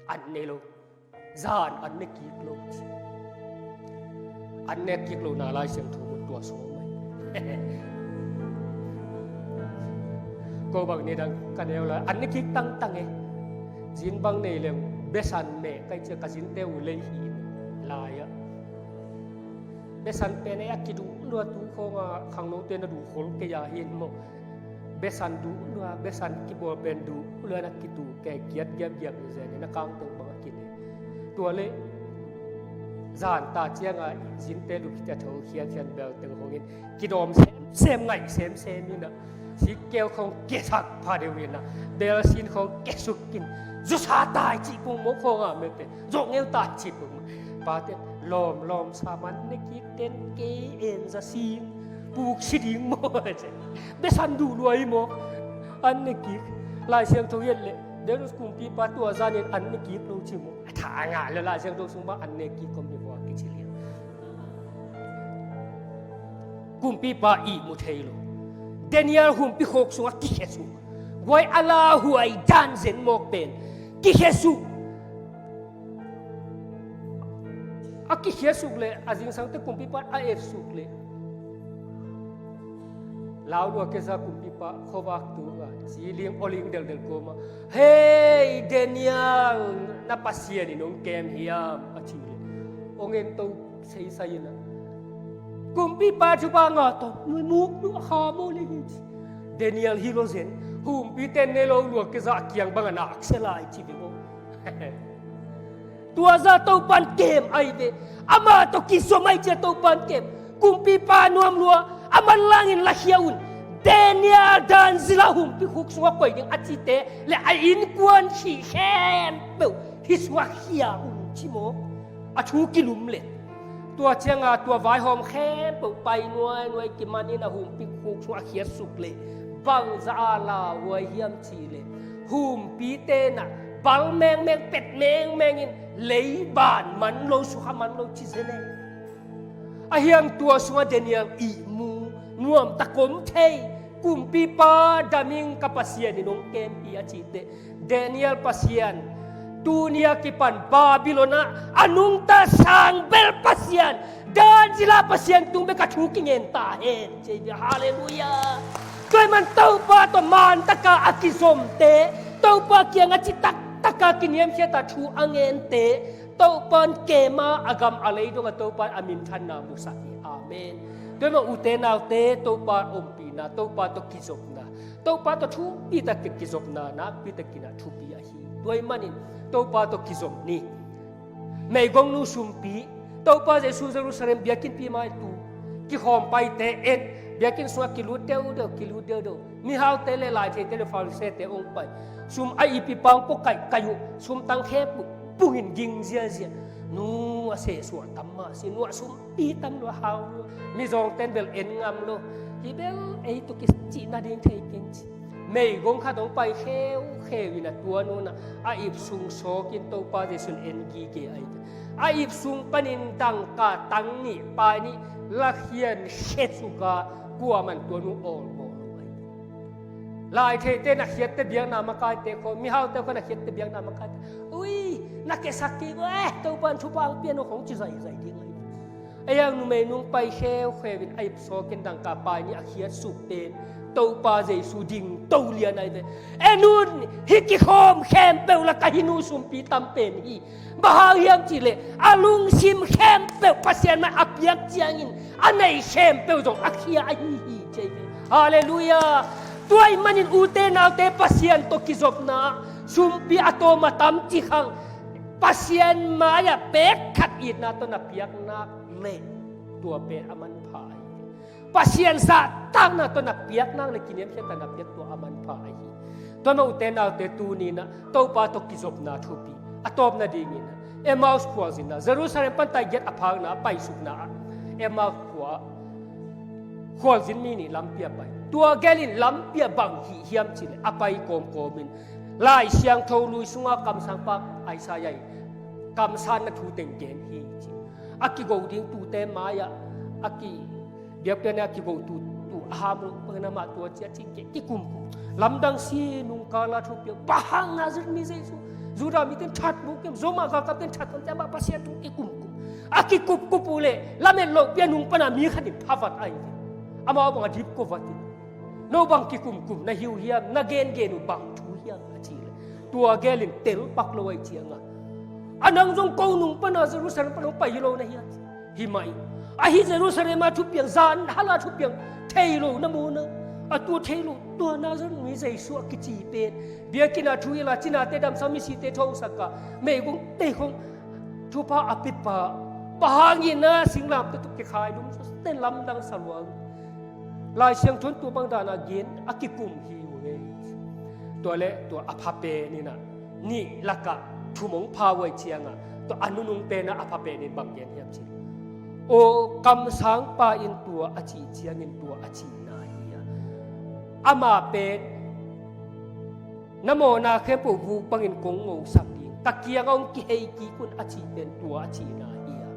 An ne lo. Zan an ne kik lo, ci. An ne kik lohna Lai Siangtho mun tua sawm ahi. Ko bang nidang ka neu lai, an ne kik tangtang e. Zin bang nei leng besan meh kai cia ka zinte uh lei hi lai-ah. Besan pen ei a kiduh lua tu khawnga khangnote na duh khol kei a hi maw. Besan duh lua, besan kibawl pen duh lua na kitu kei kiat giapgiap ni zen na kangteng bang a kine. Tua le zan ta cianga zinte duh kitia tho khiankhian bel teng hongin kidawm semsem ngaih semsem ina. Sikkel khong kesak pha deuh ina, belsin khong kesuk in, zusa tai cih pung maw khong a mete, zok ngeu tai cih pung maw. Pate lawm lawm sa man ne kik ten kei en za sin puk si ding maw. Besan duh luai maw. An ne kik Lai Siangtho hiat le Darius kumpipa tua zanin an ne kik lo ci maw. Tha a ngah le Lai Siangtho sung bang an ne kik kom hi maw a kici liang. Kumpipa ihmu thei lo. Daniel humpi khuk sungah kikhia suk. Guai a lauhuai dan zen mawk pen kikhia suk. A kikhia suk le a zingsangte kumpipa a et suk le laulua keza kumpipa khuavak tu a ciling oling deldel koma, "Hei Daniel, na Pasian in hong kem hiam?" a ci le hong en to seisai ina. Kumpipa cu banga tawh nuimuk nu a kha maw le hi ci. Daniel hi lo zen. Humpite ne lo lua keza a kiang banga na aksia lai ci ve maw. Tua za Topan kem ai ve. Ama tawh kizom ai cia Topan kem. Kumpipa nuam lua a manlangin lakhia un. Daniel dan zila humpi khuk sungah koih ding a cite le a innkuan khih khempeuh hih sungah khia un ci maw. A thu kilum le tua cianga tua vaihawm khempeuh pai nuainuai kimanin a humpi khuk sungah khiat suk le bangza a lauhuai hiam cih le humpite na bal mengmeng pet mengmengin leiban man lo sukha man lo ci zene. A hiang tua sungah Daniel ihmu nuam takom thei kumpipa daming ka Pasian in hong kem hi a cite. Daniel Pasian, tuni a kipan Babylon ah a nungta sang bel Pasian, dan zila Pasian tung bek a thu kingen ta hen. Halleluiah. Tua hi man Topa tawh man taka a kizomte, Topa kiangah citak taka kiniamkhiata thu a ngente, Topan kema a gam a lei dongah Topan a minthanna musak hi. Amen. Tua hi man ute naute Topa ompihna, Topa tawh kizopna, Topa tawh thupi takin kizopna nakpi takin a thupi ahi. Tua hi manin Topa tawh kizom ni. Meigongnu sumpi Topa Jesu Jerusalem biakinnpi mai tu kikhawm paite en, biakin sungah kilut deuhdeuh, kilut deuhdeuh. Mihaute le laitheite le Farisee-te hong pai. Sum a ipi pang pawh kaihkaih uh, sum tang khempeuh pungin ging ziazia. Nu a sehsuah tam mah si, nu a sumpi tam lua hau lua. Mizawngten bel en ngam lo. Hi bel ei tawh kicih nading thei keng ci. Meigong khat hong pai kheukheu in a tua nunah a ipsung sawkin Topa Jesu'n en gige ahi ve. A ipsung panin dangka tang nih pai nih lakhian khe suka kuaman tua nu awlmawh lo ahi ve. Laitheite na khiatte biakna makaite khaw, mihaute khaw na khiatte biakna makaite, ui, na kesak kik uh e, Topa'n thupha hong pia no khong ci zaizai ding ahi ve. A hiang numei nung pai kheukheu in a ipsawkin dangka pai nih a khiat suk pen Topa Jesu ding to lian ahi ve. En un, hih kikhawm khempeuh lak a hih nu sumpi tam pen hi. Bang hang hiam cihleh a lungsim khempeuh Pasian mai a piak ciangin a nei khempeuh zong a khia ahi hi ci ahi ve. Halleluiah. Tua hi manin ute naute Pasian tawh kizopna sumpi a tawm a tam ci khang Pasian mai-ah pek khat itna tawh na piak nak leh tua pen a manpha ahi. Pasian zahtakna tawh na piak nak leh kiniamkhiatna na piak tua a manpha ahi. Tua mah ute naute tuni-in ah Topa tawh kizopna thupi. A tawpna dingin ah Emmaus khualzinna, Jerusalem pan taigiat a phakna a paisukna ah Emmaus khua khualzin mi nih lampi ah pai. Tua gelin lampi ah bang hih hiam cihleh a pai kawmkawmin Lai Siangtho lui sunga kamsangpa Isaiah in kamsanna thu teng gen hi ci. A kigo ding tute mai-ah a ki biakpiakna a kigo tu, tu a ham lo, bang na mah tua ci a ci kikumkum. Lamdang si nungkala thupiak, bang hang Nazareth mi Jesu, Judah mite in that mu kem, Roma galkapte in that kem ci a mah Pasian thu kikumkum. A kikupkup uh leh lamet lohpi a nung pana mi khat in phavat ahi ve. Amau bang a dip ko vat in, no bang kikumkum na hi uh hiam, na gengen uh bang thu hiam a cih leh Tua gelin telpak lo ahih cianga, a nang zong ko nung pana Jerusalem pan hong pai hi lo na hia? Hi mah ing. Ahi Jerusalem a thupiang, zan hala thupiang thei lo na mu na. A tua thei lo, tua Nazareth mi Jesu a kici pen, biakinn a thu ila, cinate damsak, misite thosaka, meigongte khong thupha a pipa, bang hangin na singlamteh tawh kikhai lum, lamdang sa lua. Lai Siangtho in tua bang dana gen a kikum hi uh e. Tua leh tua a pha pen in ah, nih lakah thum hong pha uh ahih cianga, tua a nunung pen ah a pha pen in bang gen hiam cih leh, aw, kamsangpa in tua a cih ciangin tua a cihna hi a, amah pen na mawhna khempeuh vuk bangin kong ngosak ding, ka kiangah hong kihei kik un a cih pen tua a cihna hi a.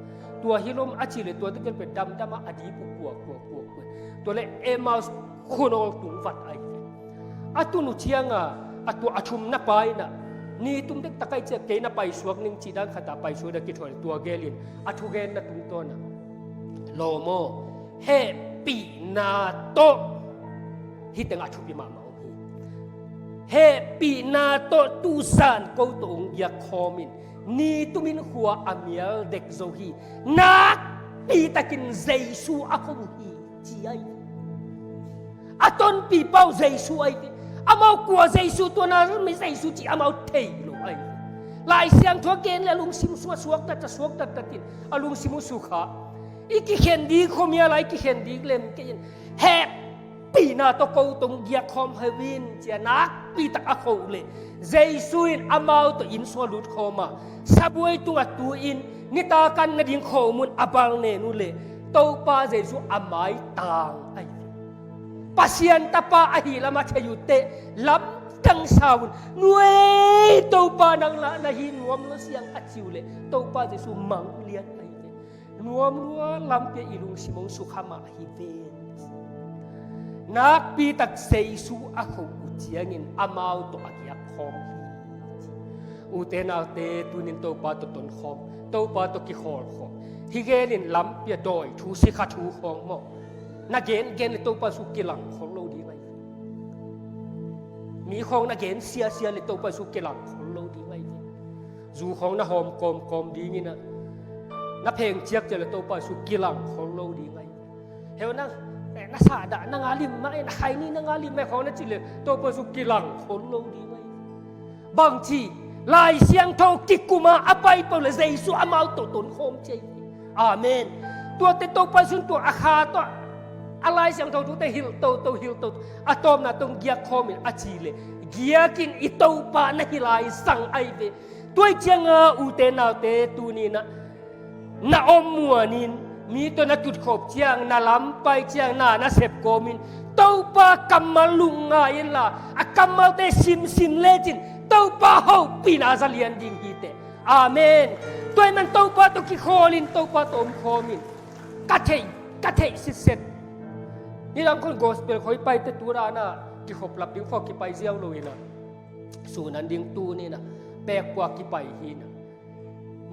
Tua hi lo maw a cih leh tua tegel pen damdam a, a dip uh kuakua kuakua. Tua leh Emmaus khuanawl tung vat ahi ve. A tun uh cianga, a tua a thumna pa in ah, ni tum dektak ahih ciang kei na paisuak ning cih dan khat ah paisuak ding a kithuah leh tua gelin a thugenna tungtawn ah, lawm aw, hehpihna tawh, hih teng a thupi mahmah om hi. Hehpihna tawh tu zan ko tawh hong giak khawm in, ni tumin khua a mial dek zo hi. Nakpitakin Jesu a kho uh hi, ci ahi. A tonpipa uh Jesu ahi ve. Amau kua Jesu, tua Nazareth mi Jesu cih amau thei lo ahi ve. Lai Siangtho a gen leh a lungsim sungah suaktat, suaktat tatin a lungsim uh sukha. I kikhen ding khuamial a i kikhen ding lem kei in, hehpihna tawh ko tawh hong giak khawm hi un, ci a nakpitak a kho uh leh, Jesu in amau tawh inn sungah lut khawm a, sabuai tungah tu-in nitak an nading khawm un a bal nen uh leh, Topa Jesu a maitang ahi. Pasian Tapa ahih lam a thei uh teh lamdang sa un, nuai, Topa nang lah na hi nuam lo siang a ci uh leh, Topa Jesu mang lian ahi ve. Nuam lua lampi ah i lungsim hong sukha mah hi ven. Nakpitak Jesu a kho uh ciangin amau tawh a giak khawm hi. Ute naute, tunin Topa tawh tonkhawm, Topa tawh kikhawl khawm. Hih genin lampi ah dawi thu, sikha thu khawng maw, na gengen leh Topa Jesu kilang khol lo ding ahi. Mi khawng na gen siasia leh Topa Jesu kilang khol lo ding ahi. Zu khawng na hawm kawmkawm dingin ah, na pheng ciakciak leh Topa Jesu kilang khol lo ding ahi. Heu na, eh, na sahdah, na ngalim mah e, na khaini na ngalim mah e khawng na cih leh Topa Jesu kilang khol lo ding ahi. Bangci, Lai Siangtho kikum a a pai peuh leh Jesu amau tawh tonkhawm ci ahi. Amen. Tuate Topa Jesu in tua a kha tawh a Lai Siangtho thute hilh toto, hilh toto, a tawpna tawh hong giak khawm in a cih leh, giakin i Topa na hi lai zang ahi ve. Tua ahih cianga ute naute, tunin ah na om muanin, mi tawh na tutkhop ciang, na lampai ciang, na nasep kawmin Topa kammal lungngai inla, a kammalte simsim lecin Topa hopihna za lian ding hi teh. Amen. Tua ahih man Topa tawh kikhawlin, Topa tawh omkhawmin. Ka theih, ka theih sitset. Nidang khawng gospel khawng i paite tu dan ah kikhoplap ding khawng kipai ziau lo in ah, sun an ding tuni in ah, pekpua kipai hi in ah,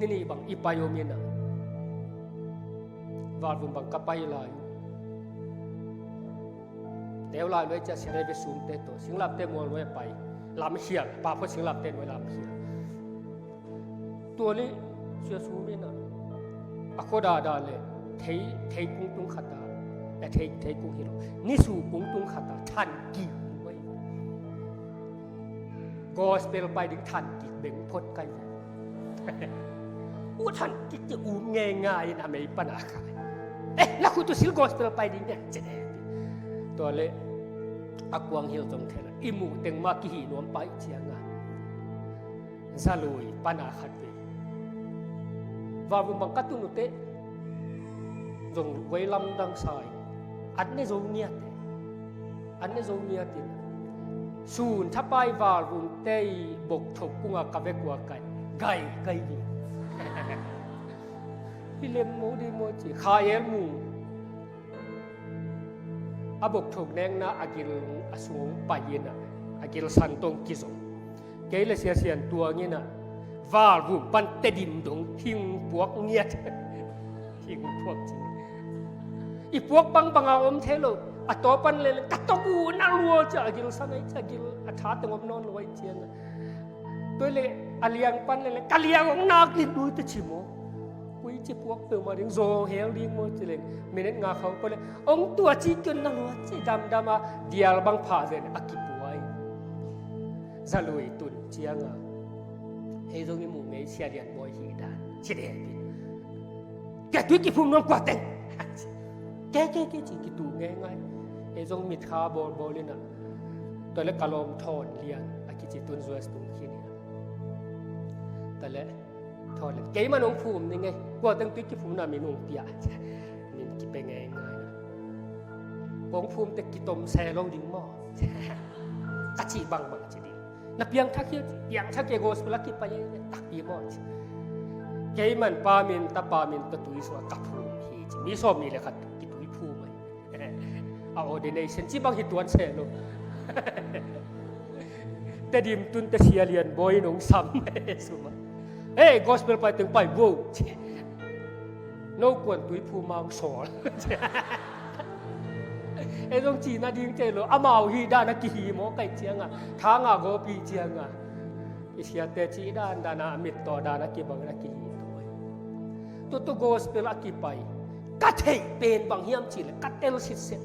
ni nih bang i pai om in ah, Valvum bang ka pai lai uh. Teu lai nuai cia Sia David Sumte tawh, Singlamteh mual nuai a pai. Lamkhial, Pa Phot Singlamteh nuai lamkhial. Tua leh Sia Sum in ah, a khua dahdah leh thei, thei kung tung khat ah, eh, thei, thei kung hi lo, nisu kung tung khat ah than kik uh ahi. Gospel pai ding than kik beng phot kai. U than kik ci, u ngeingai in a mei pan a khai. Eh, na khut uh sil gospel pai ding ne, ci ne. Tua leh a kuang hilh zong thei lo, i muh teng mah kihih nuam pai cianga, Zalui pan a khat vei. Valvum bang ka tun uh teh zong voi lamdang sa in, an ne zo ngiat e. An ne zo ngiat in, sun thapai Valvumte i bokthok kungah ka vek uh a, kai, kai, kai ding. I lem mo ding maw ci, Kha El Mung. A bokthok nekna a gil a sung hong pai in ah, a gil san tawh hong kizom. Kei leh Sia Sian Tuang in ah, Valvum pan Tedim dong hing puak ngiat. Hing puak ci. I puak bangbang a om thei lo. A taw pan leh ka tawp uh na lua cia, a gil san ahi cia, a gil a tha teng om nawn lo ahi cian ah, Tua le a liang pan le le ka liang hong nak lit lui ta ci maw. Koi ci puak peuhmah ding, zaw hel ding maw ci leng, minute nga khawng peuh le hong tua ci kion na lua ci damdam a, dial bang phah zen a kipuai. Za lui tun cianga ei zong i muh ngei Sia Lian Bawi hi dan ci dek. Ke tui kiphum nuam kua teng. Ke ke ke ci kitu ngeingai. Ei zong mitkha bawlbawl inah, tua le ka lawm Thawn Lian a kici tun zuas tung khin inah, tua le Thawn Lian, kei man hong phum ni ngei, kua teng tui kiphum na min hong pia. Min kipe ngeingai na, kong phum te kitom se lo ding maw? Ka ci bangbang ci ding. Na piangthak hi, piangthak hi, gospel a kipai takpi maw? Kei man pa min, tapa min tawh tui sungah ka phum hi ci. Mi sawm nih le khat kitui phum ahi. A ordination ci bang hi tuan se lo. Tedim tun te Sia Lian Bawi nong sam suma. Hei, gospel pai teng pai bo ci. No kuan tui phum mang sawl. Ei zong ci nading cei lo, amau hi dan a kihi maw kai cianga, thanga gopi cianga. I siate ci dan dan a mit tawh dan a kibang a kihi. Tutu gospel a kipai ka theih pen bang hiam cih le ka tel sitset.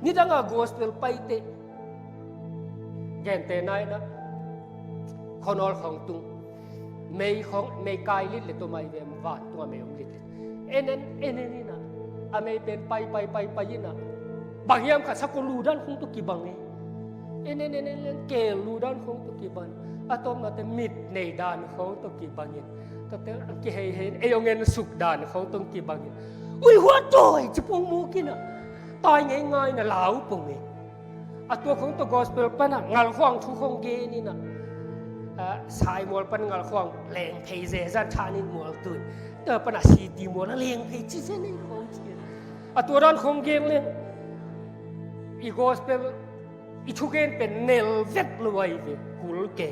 Nidanga gospel paite gente naina khuanawl khawng tung, mei khawng, mei kai lit le tua mai vem van tunga mei om lit le. En en en en ina, a mei pen pai pai pai pai ina, bang hiam khat sakul lu dan khawng tua kibang e. En en en en en kel lu dan khawng tua kibang. A tawpna te mit nei dan khawng tua kibang in. Tua te kihei hei in ei ong en suk dan khawng tua kibang in. Ui hua toi ci pong mu kina. Tai ngei ngai na lau pong e. A tua khawng tawh gospel pana ngal khuang thu khawng gen ina, a, Saimual pan ngal khuang leng phei ze zan thanin mual tun. Tua pana city mual a leng phei ci ze nei khawng ci. A tua dan khawng gen le i gospel i thugen pen nel vet lo ai ve kul ke.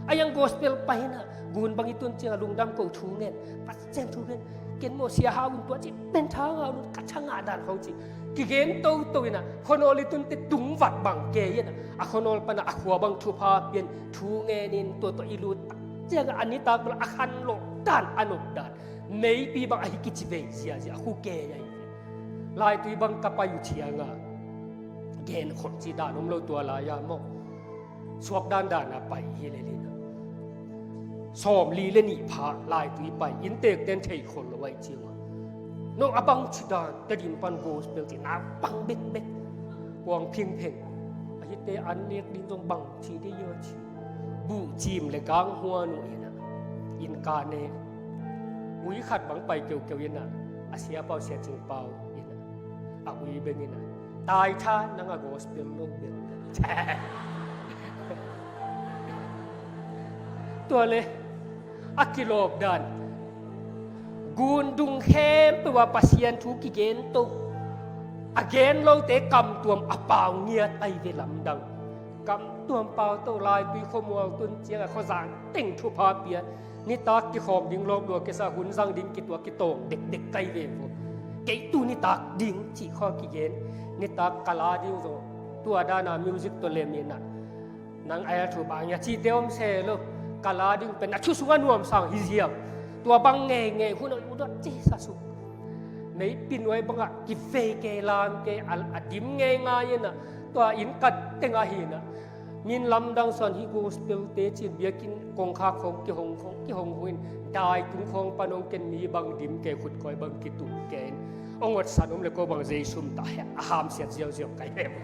A yang gospel pahina gun bang i tun ciang a lungdam ko thu ngen. Pasian thu ngen. Ken maw sia hau in tua ci pen thanga lun ka thanga dan khawng ci. Kigen toto ina khuanawl i tun te tung vat bang ke ina, a khuanawl pana a khua bang thupha pian thu ngen in tua tua i lut tak ciang a nitak bala a khan lo dan a nop dan meipi bang a hi kici vei ziazia a khu ke ai. Laitui bang ka pai uh cianga gen khol ci dan om lo tua lai-a maw. Suak dandan a pai hi le lina. Sawm li le nih pha laitui pai inntek ten thei khol lo ai cianga. No a bang ci dan Tedim pan gospel ci na bang bekbek. Kuang phingpheng. A hite an nek din zong bang ci de yo ci. Buh cim le gang huan uh ina. In ka ne. Ui khat bang pai keukeu ina. A sia pau sia cing pau ina. A ui beng ina. Tai tha nang a gospel lo bel. Tua le a kilawp dan. Gundung khempeuh a Pasian thu kigen to. A gen lote kamtuam a pau ngiat ai ve lamdang. Kamtuam pau to laitui khuamual tun ciang a khuazang teng thupha pia. Nitak kikhawm ding lawp lua kisa hun zang ding kitua kitawng dekdek kai ve vo. Kei tu nitak ding cih khaw kigen. Nitak ka la ding zaw. Tua dana music tawh lem ina. Nang a thu bang ya cite om se lo. Ka la ding pen a thu sunga nuam sang hi ziau. Tua bang ngeingei hun a udot ci sa suk. Mei pinuai banga kivei kei lam kei a dim ngeingai ina. Tua in kat tenga hi ina. Min lamdang san hi gospel te cin biakin kongkhak khawng kihong khawng kihong huin dai tung khawng pan hong ken mi bang dim ke khut koi bang kitum ke in. Ong ot san om le ko bang Jesu mah ta he a hamsiat ziauziau kai ve maw.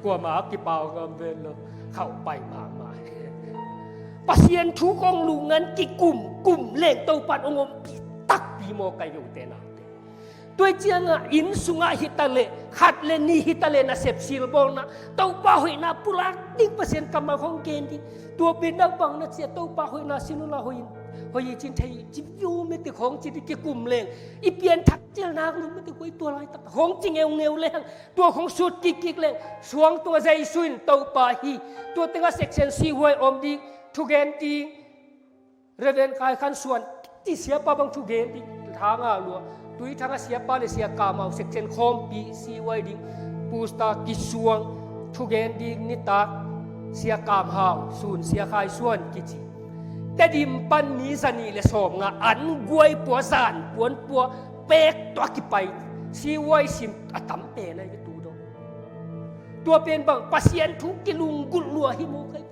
Kuamah a kipau ngam ven lo. Khauh pai mahmah. Pasian thu kong lungan kikum kum leng Topan ong ompi takpi maw kai ve ute naute. Tua ciangah inn sungah hitaleh khat le nih hitaleh nasep silbawlna Topa hoihna pulak ding Pasian kammal khawng gen ding. Tua pen dah bang na cia Topa hoihna sin ula hoih in hoih i cin thei ci viu mete khawng ci di kikum leng i pianthak cial nak lu mete khawng i tua laitak khawng ci ngeungeu leng tua khawng sut kikkik leng suang tua Jesu in Topa hi. Tua tengah section si huai om ding thugen ding Reverend Kai Khan Suan ti siapa bang thugen ding thanga lua. Tui thanga siapa le sia kamau section khawmpi si huai ding pusta kisuang thugen ding nitak Sia Kam Hau, Sun Sia Khai Suan kici, Tedim pan mi zanih le sawmnga an guai pua, zan puan pua, pek tawh a kipai, siuai sim a tam pen ahi tu dong. Tua pen bang Pasian thu kilunggulh lua hi mu kai.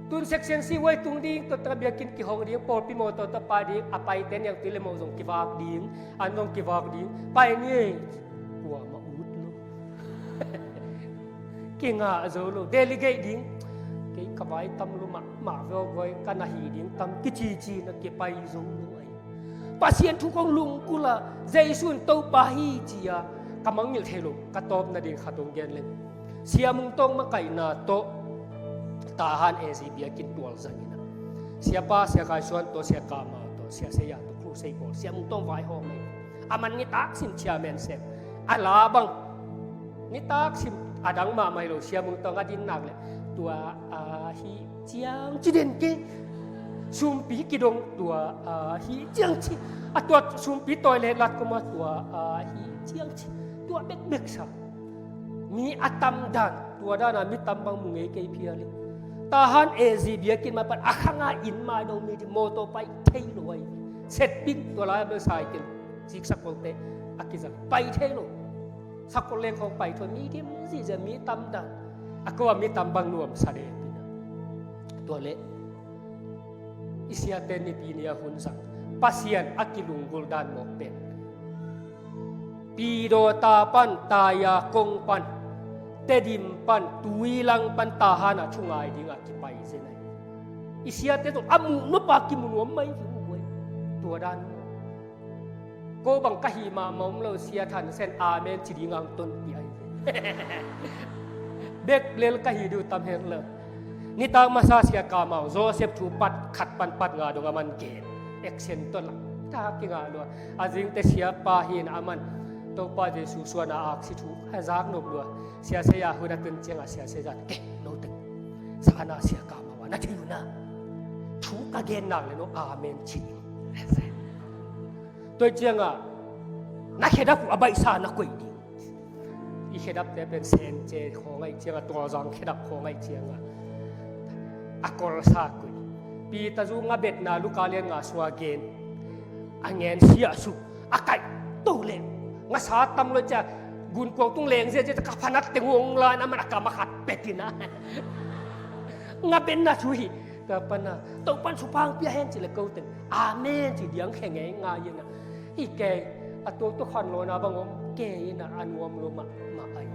Tun section siuai tung ding, tua tang biakinn kihong ding, pawlpi mawtaw tawh pai ding, a paite niang tui le mawh zong kivak ding, an zong kivak ding, pai ni ei, kuamah ut lo. Kingah zo lo, delegate ding, kei ka vai tam lo mahmah veu guai, ka na hi ding tam, kicici na kipai zo lo ai. Pasian thu kong lunggulh a, Jesu in Topa hi ci-a ka mangngilh thei lo, ka tawpna ding khat hong gen leng. Sia Mung Tawng makaihna tawh Tahan A Z biakinn tualzang in a, siapa Sia Khai Suan tawh, Sia Kam Hau tawh, Sia Sia Ya tawh, crusade bawl, Sia Mung Tawng vaihawm ei. A man nitak sim chairman sem, a la bang nitak sim, a dang mahmah hi lo, Sia Mung Tawng a din nak le, tua ahi ciang ci den ke. Sumpi kidong, tua ahi ciang ci. A tua sumpi tawi le lat koma, tua ahi ciang ci. Tua bekbek sa. Mi a tam dan, tua dana mi tam bang mu ngei kei phial in. Tahan A Z biakinn mah pan a khanga inn mai dong mi di mawtaw pai thei lo ai. Setping tua lai a bel cycle, siksak kolte a kizang pai thei lo. Sakol leng khawng pai thei, mi dim zizia, mi tam dan. A ko a mi tam bang nuam sa de pina. Tua leh i siate nipi ni a hun zang, Pasian a kilunggulh dan mawk pen, Pidawta pan, Taya kong pan, Tedim pan, Tuilang pan, Tahan a thungai ding a kipai zen ai. I siate tawh a muh nop a kimu nuam mai hi uh ai. Tua dan mawk. Ko bang ka hih mahmah om lo, Sia Than Sen amen ci ding ang tonpih ai. Bek lel ka hih ding uh tam het lo. Nitak masa Sia Kam Hau, Joseph thu part khat pan part nga dong a man gen. Action tawh la ta kingah lua. A zingte siapa hi in a man Topa Jesu suan a aksi thu a zak nop lua. Sia Sia Ya hun a tun ciangah Sia Sia Ya in, ke, no teng, sa ana Sia Kam Hau a na thei uh na, thu ka gen nak le no amen ci ding. Tua ciangah na khedap uh a baihsa na koih ding. I khedapte pen Sen Ce khawng ahi ciangah, Tualzang khedap khawng ahi ciangah, a kolsa koih. Peter Zu nga betna, Luka lian nga sua gen. A ngen siah suk, a kaih to leh, ngasa tam lo cia, gunkuang tung leng zia zia ka phanat teng hong la in a man a kam a khat pet in a. Nga betna thu hi. Ka pana, Topan thupha hong pia hen ci le ko teng amen ci diang khe ngei ngai in a. Hi kei, a tuaktuak khanlawhna bang om kei in a, a nuam lo mahmah ai.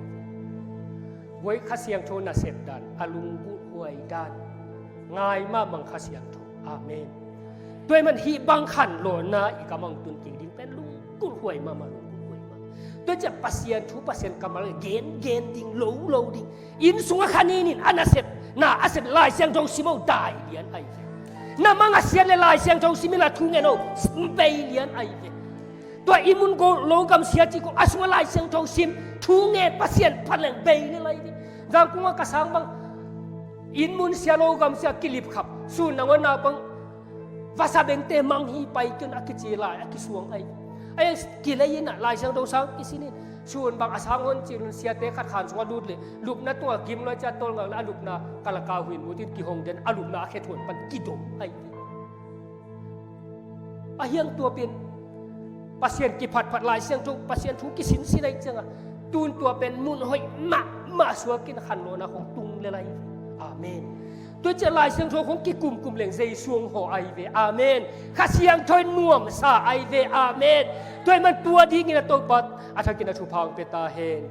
Voi Kha Siangtho nasep dan, a lunggulh huai dan, ngai mahmah Kha Siangtho. Amen. Tua ahih man hih bang khanlawhna i kam ah tun kik ding pen lunggulh huai mahmah, lunggulh huai mahmah. Tua ciah Pasian thu, Pasian kammal gen gen ding, lo lo ding. Inn sungah kha ninin a nasep, na a sep Lai Siangtho sim o dai lian ai ve. Na mang a siat le Lai Siangtho sim inla thu ngen o, bei lian ai ve. Tua inn mun go lo gam sia ci ko a sungah Lai Siangtho sim, thu ngen Pasian phat leng bei lian ai ve. Zangkung ah ka sang bang inn mun sia lo gam sia kilip khap, sun nangawn na bang vasa bengte mang hi pai kin a kici lai a kisuang ai. Ai kilei in a Lai Siangtho sang kisin in, sun bang a sang hon ci lun siate khat khan sung a lut le, lupna tung a gim loi cia tol ngak le a lupna kalakau hin mutin kihong den a lupna a khe thuan pan kidom ai. A hiang tua pen Pasian kiphatphat Lai Siangtho, Pasian thu kisinsin ai cianga tun tua pen mun hoih mahmah suakin khanlawhna hong tung le lai. Amen. Tua cia Lai Siangtho hong kikumkum leng Jesu hong hawh ai ve. Amen. Kha Siangtho in nuamsa ai ve. Amen. Tua ahih man tua dingin a Topa a thakin a thupha hong pia ta hen.